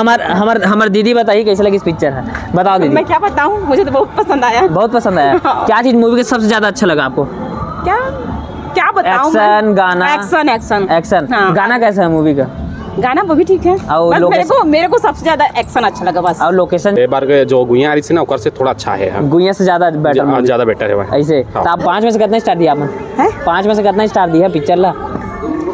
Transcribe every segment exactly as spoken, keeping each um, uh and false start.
हमार हमार हमार दीदी बताइए, कैसे लगी इस पिक्चर है? बताओ दीदी। मैं क्या बताऊं, मुझे तो बहुत पसंद आया। बहुत पसंद आया। क्या चीज मूवी के सबसे ज्यादा अच्छा लगा आपको? क्या क्या बताऊं मैं? एक्शन, गाना? Action, action. एक्शन। हाँ। गाना कैसा है मूवी का? गाना वो भी ठीक है। और बस मेरे लोकेशन? को मेरे को सबसे ज्यादा एक्शन अच्छा लगा बस। और लोकेशन? ए बार के जो गुइयां आ रही थी ना, ओकर से थोड़ा अच्छा है। हाँ। गुइयां से ज्यादा बेटर ज्या- मूवी। ज्यादा बेटर है भाई। ऐसे हाँ। तो आप पाँच में से कितना स्टार दिया आपन? हैं? पाँच में से कितना स्टार दिया पिक्चर ला?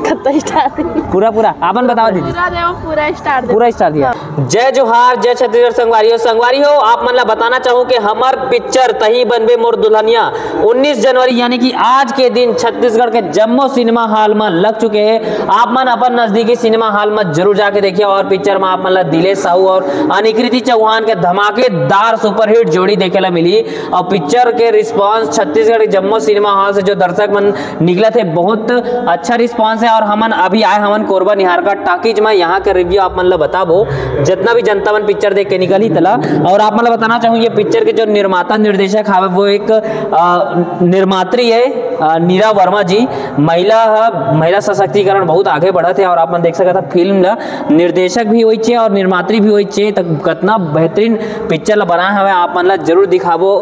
कितना स्टार? पूरा पूरा आपन बताओ दीदी। पूरा देवा, पूरा स्टार दे। पूरा स्टार दिया। जय जोहार, जय छत्तीसगढ़ संगवारी हो। संगवारी हो, आप मन ला बताना चाहूँ कि हमर पिक्चर तही बनबे मोर दुल्हनिया उन्नीस जनवरी यानी कि आज के दिन छत्तीसगढ़ के जम्मो सिनेमा हॉल में लग चुके हैं। आप मन अपन नजदीकी सिनेमा हॉल में जरूर जाके देखिए और पिक्चर में आप मन ला दिलेश साहू और अनिकृति चौहान के धमाकेदार सुपरहिट जोड़ी देखे ला मिली। और पिक्चर के रिस्पांस छत्तीसगढ़ के जम्मो सिनेमा हॉल से जो दर्शक मन निकला थे, बहुत अच्छा रिस्पांस है। और हमन अभी आए हमन कोरबा निहारका टॉकीज में, यहाँ के रिव्यू आप मन ला बताबो, जितना भी जनता मन पिक्चर देख के निकल ही तला। और आप मन ला बताना चाहूँ, ये पिक्चर के जो निर्माता निर्देशक हवे वो एक अ, निर्मात्री है, अ, नीरा वर्मा जी। महिला ह महिला सशक्तिकरण बहुत आगे बढ़त है और आप मन देख सकत ह फिल्म ला निर्देशक भी होई छे और निर्मात्री भी होई छे, त कतना बेहतरीन पिक्चर ला बनाए हवे। आप मन ला जरूर दिखाबो,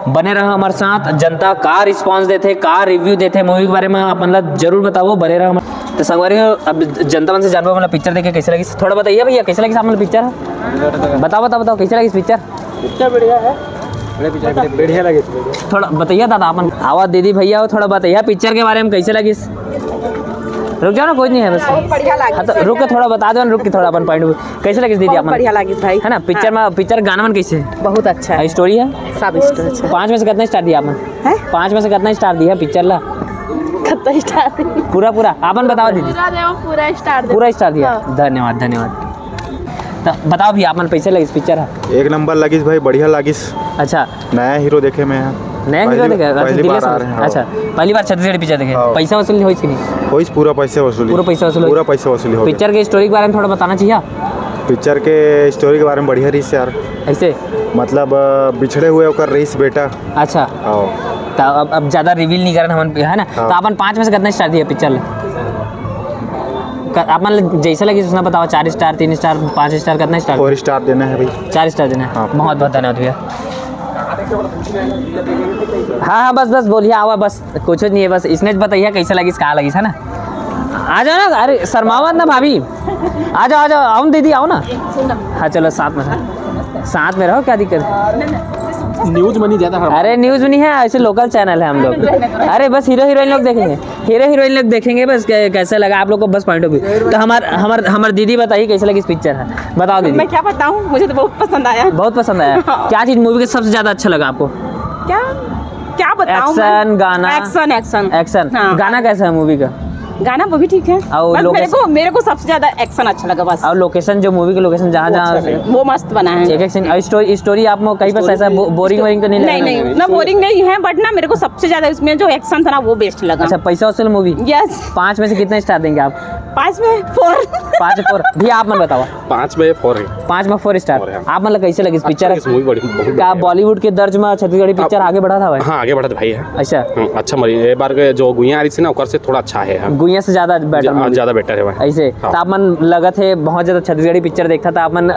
बने रहा हमारे साथ। जनता का रिस्पांस देथे, का रिव्यू देथे मूवी के बारे में, आप मन ला जरूर बताबो, बने रहा हमारे। तो संगवारी हो, अब जनता मन से जानबो, मतलब पिक्चर देखे कैसे लगी, थोड़ा बताइए भैया, कैसे लगी आप मन पिक्चर? बताओ बताओ बताओ, कैसे लगी पिक्चर? पिक्चर बढ़िया है। बढ़िया लगे। थोड़ा बताइए दादा, अपन आवा दीदी भैया हो, थोड़ा बताइए पिक्चर के बारे में, कैसे लगी? रुक जाओ ना, कोई नहीं है बस। बहुत बढ़िया लगी। हाँ, तो रुक के थोड़ा बता दो ना, रुक के थोड़ा अपन पॉइंट कैसे लगी दीदी? बहुत अपन बढ़िया लगी भाई। है ना, पिक्चर में, पिक्चर गाना मन कैसे है? बहुत अच्छा है। स्टोरी है? सब स्टोरी अच्छा। पाँच में से कितना स्टार दिया आपने? हैं? पाँच में से कितना स्टार दिया पिक्चर ला? कितना स्टार? पूरा पूरा आपन बताओ दीदी। पूरा देवा, पूरा स्टार दे। पूरा स्टार दिया। हाँ। धन्यवाद, धन्यवाद। तो बताओ भी, आपन कैसे लगिस पिक्चर है? एक नंबर लगिस भाई, बढ़िया लगिस। अच्छा, नया हीरो देखे मैं। नया हीरो पहली- देखे? अच्छा, पहली दिलेश बार आ साहब। रहे हैं, हाँ। अच्छा, पहली बार छत्तीसगढ़ी पिक्चर देखे। हाँ। पैसा वसूली होइस कि नहीं? होइस पूरा पैसे वसूली। पूरा पैसा वसूली। पूरा पैसा वसूली हो गया। पिक्चर के स्टोरी के बारे में थोड़ा बताना चाहिए आप? पिक्चर के स्टोरी के बारे में बढ़िया रहिस यार। ऐसे? मतलब अ, बिछड़े हुए ओकर रहिस बेटा। अच्छा, हाँ। तो अब अब ज़्यादा रिवील नहीं करन हमन, है ना? हाँ। तो अपन पाँच में से कितना स्टार दिया पिक्चर ला? क- आप मतलब जैसे लगिस उसने बताओ, चार स्टार, तीन स्टार, पाँच स्टार, कितना स्टार? फोर स्टार देना है भाई। चार स्टार देना है। हाँ। बहुत बहुत धन्यवाद भैया। हाँ हाँ, बस बस बोलिए, आवा, बस कुछ नहीं है, बस इसने बताइए कैसे लगिस, कहाँ लगिस, है ना? आ जाओ ना, अरे शर्मावत ना भाभी, आ जाओ आ जाओ, आओ ना दीदी, आओ ना। हाँ चलो साथ में, साथ में रहो, क्या दिक्कत? न्यूज मनी ज्यादा है। अरे न्यूज नहीं है, ऐसे लोकल चैनल है हम लोग। अरे बस हीरो हीरोइन लोग देखेंगे, हीरो हीरोइन लोग देखेंगे बस कै-, कैसे लगा आप लोग को, बस पॉइंट ऑफ व्यू। तो हमार हमार हमार दीदी बताइए कैसे लगी इस पिक्चर है, बताओ दीदी। मैं क्या बताऊं, मुझे तो बहुत पसंद आया। बहुत पसंद आया। क्या चीज मूवी का सबसे ज्यादा अच्छा लगा आपको? क्या क्या बताऊं मैं? एक्शन, गाना? Action, action. एक्शन। हाँ। गाना कैसा है मूवी का? गाना वो भी ठीक है। और बस मेरे लोकेशन? को मेरे को सबसे ज्यादा एक्शन अच्छा लगा बस। और लोकेशन, जो मूवी का लोकेशन, जहाँ जहाँ वो मस्त बना है। एक एक सीन, और स्टोरी स्टोरी आप में कहीं पर ऐसा बो, बोरिंग वोरिंग तो नहीं लगा? नहीं नहीं, उतना बोरिंग नहीं है, बट ना मेरे को सबसे ज्यादा इसमें जो एक्शन था ना वो बेस्ट लगा। अच्छा, पैसा वसूल मूवी। यस। पाँच में से कितना स्टार देंगे आप? पाँच में फोर। पाँच फोर। भैया आप मन बताओ। पाँच में फोर है। पाँच में फोर स्टार। फोर है। आप मन ला कैसे लगी इस पिक्चर? इस मूवी बड़ी बहुत का बढ़िया है। बॉलीवुड के दर्ज में छत्तीसगढ़ी पिक्चर आगे बढ़ा था भाई? हाँ, आगे बढ़त भाई है। अच्छा, हम्म, अच्छा मरी, ये बार के जो गुइयां आ रही थी ना, ओकर से थोड़ा अच्छा है। हाँ। गुइयां से ज्यादा बेटर ज्या- मूवी। ज्यादा बेटर है भाई। ऐसे हाँ। तो आप मन लगत है बहुत ज्यादा छत्तीसगढ़ी पिक्चर देखता था, आप मन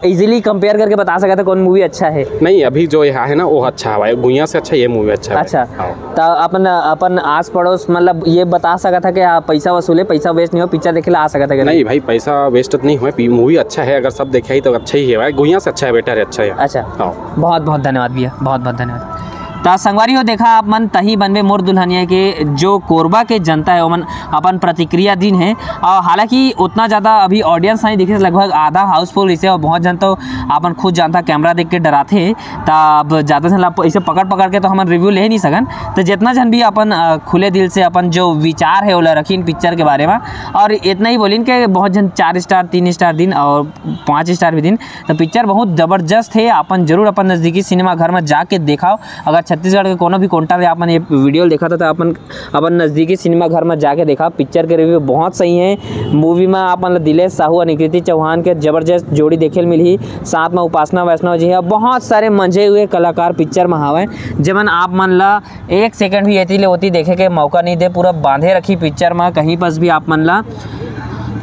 इजीली कंपेयर करके बता सकता था कौन मूवी अच्छा है? नहीं, अभी जो यहाँ है ना, वो अच्छा है भाई, गुइयां से अच्छा ये मूवी अच्छा है भाई। अच्छा। हाँ। तो अपन अपन आस पड़ोस मतलब ये बता सकता था कि आप पैसा वसूले, पैसा वेस्ट नहीं हो, पिक्चर देखे ला आ सकता था? नहीं भाई, पैसा वेस्ट तो नहीं हुआ, मूवी अच्छा है, अगर सब देखे ही तो अच्छा ही है भाई, गुइयां से अच्छा है, बेटर है, अच्छा है। अच्छा। हाँ। बहुत बहुत धन्यवाद भैया, बहुत बहुत धन्यवाद। त संगवारी हो, देखा आप मन तही बनबे मोर दुल्हनिया के जो कोरबा के जनता है, ओमन अपन प्रतिक्रिया दिन है। और हालांकि उतना ज़्यादा अभी ऑडियंस नहीं दिखे, लगभग आधा हाउसफुल इसे, और बहुत जन तो अपन खुद जानता कैमरा देख के डराथे, त अब ज़्यादा से ला ऐसे पकड़ पकड़ के तो हमन रिव्यू ले नहीं सकन। तो जितना जन भी अपन अ, खुले दिल से अपन जो विचार है ओला रखिन पिक्चर के बारे में, और इतना ही बोलिन कि बहुत जन चार स्टार, तीन स्टार दिन और पाँच स्टार भी दिन। तो पिक्चर बहुत जबरदस्त है, अपन जरूर अपन नजदीकी सिनेमा घर में जाके देखाओ। अगर छत्तीसगढ़ के कोनो भी कोंटा ले अपन ये वीडियो देखा था, तो अपन अपन नजदीकी सिनेमा घर में जाके देखा। पिक्चर के रिव्यू बहुत सही है। मूवी में आप मन ल दिलेश साहू और निकृति चौहान के जबरदस्त जोड़ी देखे ल मिलही। साथ में उपासना वैष्णव जी है, बहुत सारे मंजे हुए कलाकार पिक्चर में हवय, जेमन आप मन ला एक सेकंड भी एती ले ओती देखे के मौका नहीं दे, पूरा बांधे रखी पिक्चर में। कहीं पर भी आप मन ला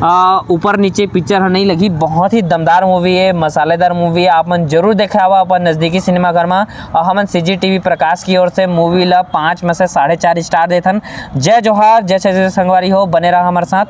आ, ऊपर नीचे पिक्चर ह नहीं लगी। बहुत ही दमदार मूवी है, मसालेदार मूवी है। आप मन जरूर देखे आवा अपन नजदीकी सिनेमा घर में। और हमन सीजी टीवी प्रकाश की ओर से मूवी ला पाँच में से साढ़े चार स्टार देथन। जय जोहार, जय छत्तीसगढ़ संगवारी हो, बने रहा हमारे साथ।